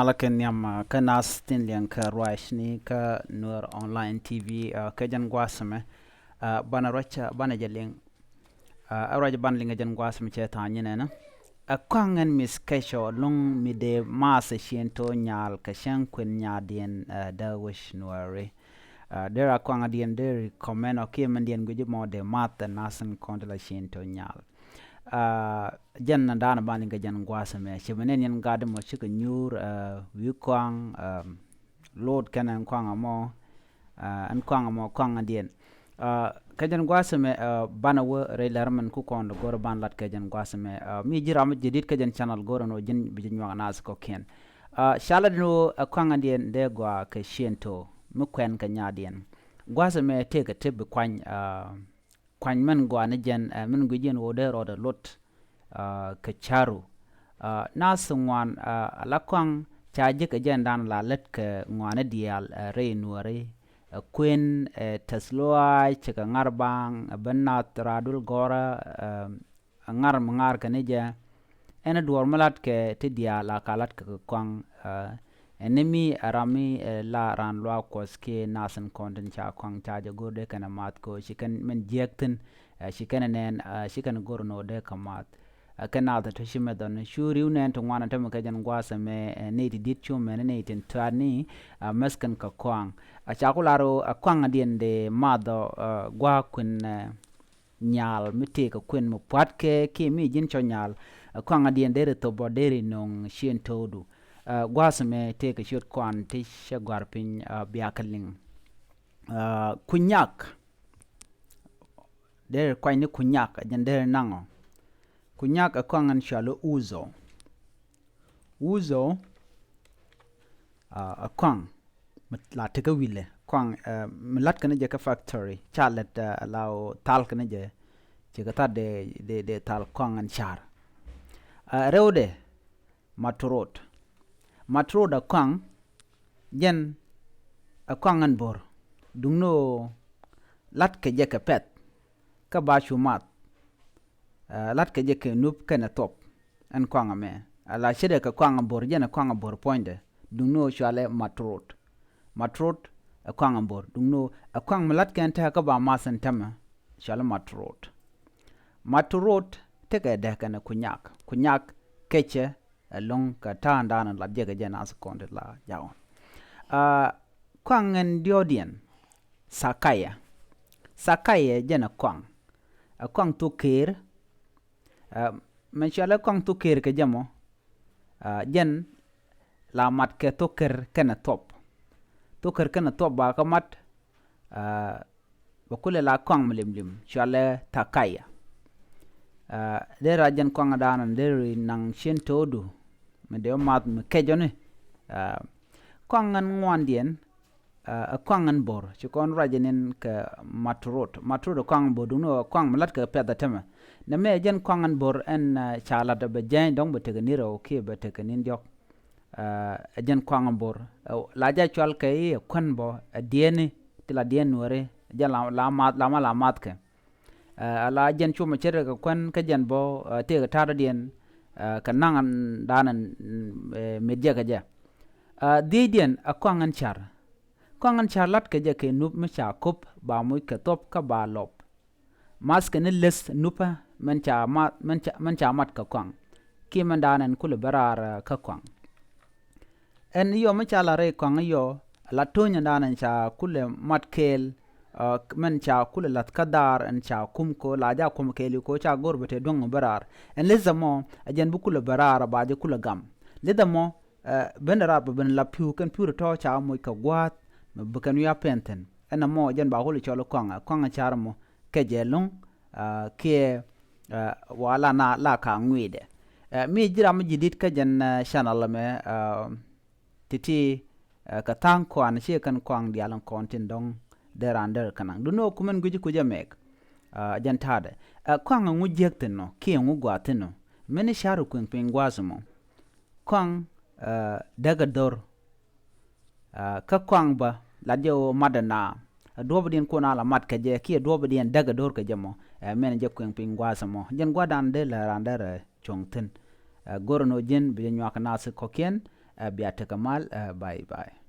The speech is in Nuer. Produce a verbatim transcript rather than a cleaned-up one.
Ala kɛ nhiam, ah, kä nath tin liɛŋ kä ruacni kä Nuer Online T V, ah, kɛ jɛn gua̱a̱th ɛmɛ, ah, banɛ ruac, ah, banɛ jɛ liŋ. Ah, ɛ ruac banɛ liŋ ɛ jɛn gua̱a̱th ɛmɛ cɛ tha̱a̱ŋ nyin ɛnɔ. Ɛ kɔaŋ ɛn Miss Kecɔ lo̱ŋ mi dee maath ɛ Cientɔ Nyal kɛ cäŋ kuën nyadiɛn, ah, dee wec Nuɛri. Ah, derɛ a kɔaŋ adiɛn dee recommend ɔ kiɛ min diɛn guic mɔ dee maath ɛ nath in kɔn ti la Cientɔ Nyal. Ah, jɛn na da̱a̱n ban liŋ kɛ jɛn gua̱a̱th ɛmɛ. Cɛ mi nɛn yɛn gat mɔ cikɛ nyuur, ah, wi̱i̱ kɔaŋ, ah, lot kɛnɛ ɛn kɔaŋ ɛmɔ, ah, ɛn kɔaŋ ɛmɔ kɔaŋ adiɛn. Ah, kɛ jɛn gua̱a̱th ɛmɛ, ah, banɛ wä rɛy lɛr mɛn ku kɔn dee go̱r ban lat kɛ jɛn gua̱a̱th ɛmɛ. Ah, mi ji̱ ram mi jɛ dit kɛ jɛn channel go̱r ɛn wä ji̱n bi ji̱ nyuak naath kɔkiɛn. Ah, ca lat ɛn wä ɛ kɔaŋ adiɛn dee gɔaa kɛ Cientɔ mi kuɛn kɛ nyadiɛn. Gua̱a̱th ɛmɛ tëëkɛ tëp bi kuany, ah, kuany mɛn gɔaa ni jɛn, eh, mɛn guic jɛn ɣöö dee rɔɔdɛ lot, ah, kɛ ca̱ru. Ah, naath ŋuan, ah, ala kɔaŋ ca ji̱ kɛ jɛn dan la lät kɛ ŋuani diaal, eh, rɛy Nuɛri, eh, kuën, eh, tɛth lɔaac, cikɛ ŋa̱r baaŋ, eh, ben naath raadul gɔ̱rä, eh, ŋa̱r mi ŋa̱r kɛ ni jɛ. Ɛn duɔ̱ɔ̱r mi latkɛ ti diaal a ka latkɛ kɛ kɔaŋ, ah, ɛn ni mi ɛ ram mi, eh, la raan luaak Kuɔth kiɛ nath in kɔn tin ca kɔaŋ ca jɛ go̱r dee kɛn ɛ maath kɛ ɣöö ci kɛn min jiääk thi̱n, eh, ci kɛn ɛ nɛn, ah, ci kɛn ɛ go̱r ɛn ɣöö dee kɛ maath. Ah, kɛ naath ɛ tɔ̱ ci mɛ dhɔn cu ri̱w nɛn ti ŋuan ɛ tämɛ kɛ jɛn gua̱a̱th ɛmɛ, eh, nɛy ti di̱t cu mɛn nɛy tin tuaatni, ah, mäth kɛn kɛ kɔaŋ. Ah, ca ku lar ɣöö ɛ kɔaŋ adiɛn dee maath ɔ, ah, gua̱a̱k kuën, eh, nyal mi tëëkɛ kuën mi pua̱tkɛ kiɛ mi ji̱n cɔ nyal, ɛ kɔaŋ adiɛn deri thop bɔ deri no̱o̱ŋ Cientɔdu. Ah, gua̱a̱th ɛmɛ tëëkɛ ciöt kɔaŋ ti cɛ gɔ̱a̱r piny, ah, biakä liŋ. Ah, kunyak. Deri kuany ni kunyak, ɛ jɛn deri naŋɔ. Kunyak ɛ kɔaŋ ɛn cɔal i̱ uzo. Uzo, ah, ɛ kɔaŋ mi la tekɛ wilɛ kɔaŋ, eh, mi la̱tkɛ ni jɛ kä factory ca lät, eh, la ɣöö thalkɛ ni jɛ. Cikɛ tha̱a̱t dee, dee, dee thal kɔaŋ ɛn ca̱r. Ah, rɛwdɛ, matrot. Matrot ɛ kɔaŋ, jɛn ɛ kɔaŋ ɛn bo̱r. Duŋni ɣöö la̱tkɛ jɛ kɛ pɛ̈th kä ba cu math. Ah, la̱tkɛ jɛ kɛ nup kɛnɛ thop. Ɛn kɔaŋ ɛmɛ ala ce̱tkɛ kɔaŋ ɛ bo̱r, jɛn ɛ kɔaŋ ɛ bo̱r puɔ̱nydɛ. Duŋni ɣöö cɔalɛ matrot. Matrot ɛ kɔaŋ ɛ bo̱r. Duŋni ɣöö ɛ kɔaŋ mi la̱tkɛ ɛn tɛ̈kä ba math ɛn täämɛ cɔalɛ matrot. Matrot tekɛ dee kɛnɛ kunyak. Kunyak kecɛ ɛlɔ̱ŋ kɛ ta̱a̱ŋdan lat jɛ kɛ jɛ naath kɔn ti la jaw. Ah, kɔaŋ ɛn diɔ̱ɔ̱diɛn, thakaya. Thakaya jɛn ɛ kɔaŋ. Ɛ kɔaŋ thok keer. Ah, mɛ cɔalɛ kɔaŋ thok keer kɛ jɛ mɔ. Ah, jɛn la mat kɛ thok keer kɛnɛ thop. Thok keer kɛnɛ thop ba kä mat, ah, bɛ kulɛ la kɔaŋ mi limlim cɔalɛ thakaya. Ah, deri a jɛn kɔaŋ dan deri naŋ Cientɔdu mi dee math mi kecɔni. Ah, kɔaŋ ɛn ŋuandiɛn, ah, ɛ kɔaŋ ɛn bo̱r. Ci kɔn ruac ɛn in kɛ matrot. Matrot ɛ kɔaŋ ɛn bo̱r duŋni ɣöö ɛ kɔaŋ mi la̱tkɛ pɛ̈th ɛ täämɛ. Nɛmɛ ɛ jɛn kɔaŋ ɛn bo̱r ɛn, ah, ca lat ɛ bɛ jääny dɔ̱ŋ bɛ tekɛ ni̱n rɛw kiɛ bɛ tekɛ ni̱n diɔ̱k. Ah, ɛ jɛn kɔaŋ ɛn bo̱r. Ah, la jɛ cɔal kɛ i̱ ɛ kuän bɔ ɛ diɛɛni ti la diɛɛn Nuɛri. Jɛn la, la math, la ma la mathkɛ. Ah, ala jɛn cuɔmɛ ce̱tkɛ kɛ kuän kä jɛn bɔ, ah, tëëkɛ ta̱a̱dɔ̱diɛn, ah, kɛ naŋ dan ɛn, mm, eh, met jɛ kɛ jɛ. Ah, dhiecdiɛn ɛ kɔaŋ ɛn ca̱r. Kɔaŋ ɛn ca̱r la̱tkɛ jɛ kɛ nup mi ca ko̱p ba moc kɛ thop kä ba lɔp. Mathkɛ ni leth nupä mɛn ca mat, mɛn ca, mɛn ca mat kä kɔaŋ. Kiɛ mɛn daanɛ ɛn kulɛ bä raar, eh, kä kɔaŋ. Ɛn yɔ mi ca la rɛy kɔaŋ yɔ, la to̱ny ɛn daanɛ ɛn ca kulɛ mat kɛɛl, eh, mɛn ca kulɛ la̱th kä dhaar ɛn ca kum ko la ja kum kɛɛl ko ca go̱r bɛ te duɔ̱ŋ bä raar. Ɛn leth ɛmɔ, ɛ jɛn bi kulɛ bä raar ba jɛ kulɛ gam. Leth ɛmɔ, eh, ben raar bä ben la pi̱w kɛn pi̱w tɔ̱ ca moc kɛ gua̱a̱th, mɛ bi kɛn wi̱i̱ a pɛn thi̱n. Ɛn ɛmɔ jɛn ba kulɛ cɔl kɔaŋ, kɔaŋ car ɛmɔ. Kɛ jɛ lo̱ŋ, ah, kiɛ, ah, wa la na la ka ŋui̱dɛ. Eh, mi ji̱ ram mi ji̱ dit kä jɛn, eh, channel ɛmɛ, ah, ti̱ti̱, eh, kɛ tha̱a̱ŋ kɔaŋ ci kɛn kɔaŋ diaal in kɔn tin dɔ̱ŋ dee raan dee kɛ naŋ. Duŋni ɣöö kumɛn gui̱ci kucä mɛk, ah, jɛn ta̱a̱dɛ. Eh, kɔaŋ ɛŋu jiäk thi̱n nɔ, kiɛ ɛŋu gua̱a̱th thi̱n nɔ. Mini ca̱r kueŋ piny gua̱a̱th ɛmɔ. Kɔaŋ, eh, däkɛ dho̱r. Ah, kä kɔaŋ bä lat jɛ ɣöö matdɛ naa. Ɛ duɔ̱ɔ̱pdiɛn kun a la mat kɛ jɛ kiɛ duɔ̱ɔ̱pdiɛn däkɛ do̱r kɛ jɛ mɔ. Ɛ mɛn jɛ kueŋ piny gua̱a̱th ɛmɔ. Jɛn gua̱a̱dan dee lɛ raan derɛ cuɔ̱ŋ thi̱n. Ɛ go̱rɛ ni ɣöö ji̱n bi jɛ nyuak kɛ naath kɔ̱kiɛn. Ɛ bia tekɛ mal, ɛ bye bye.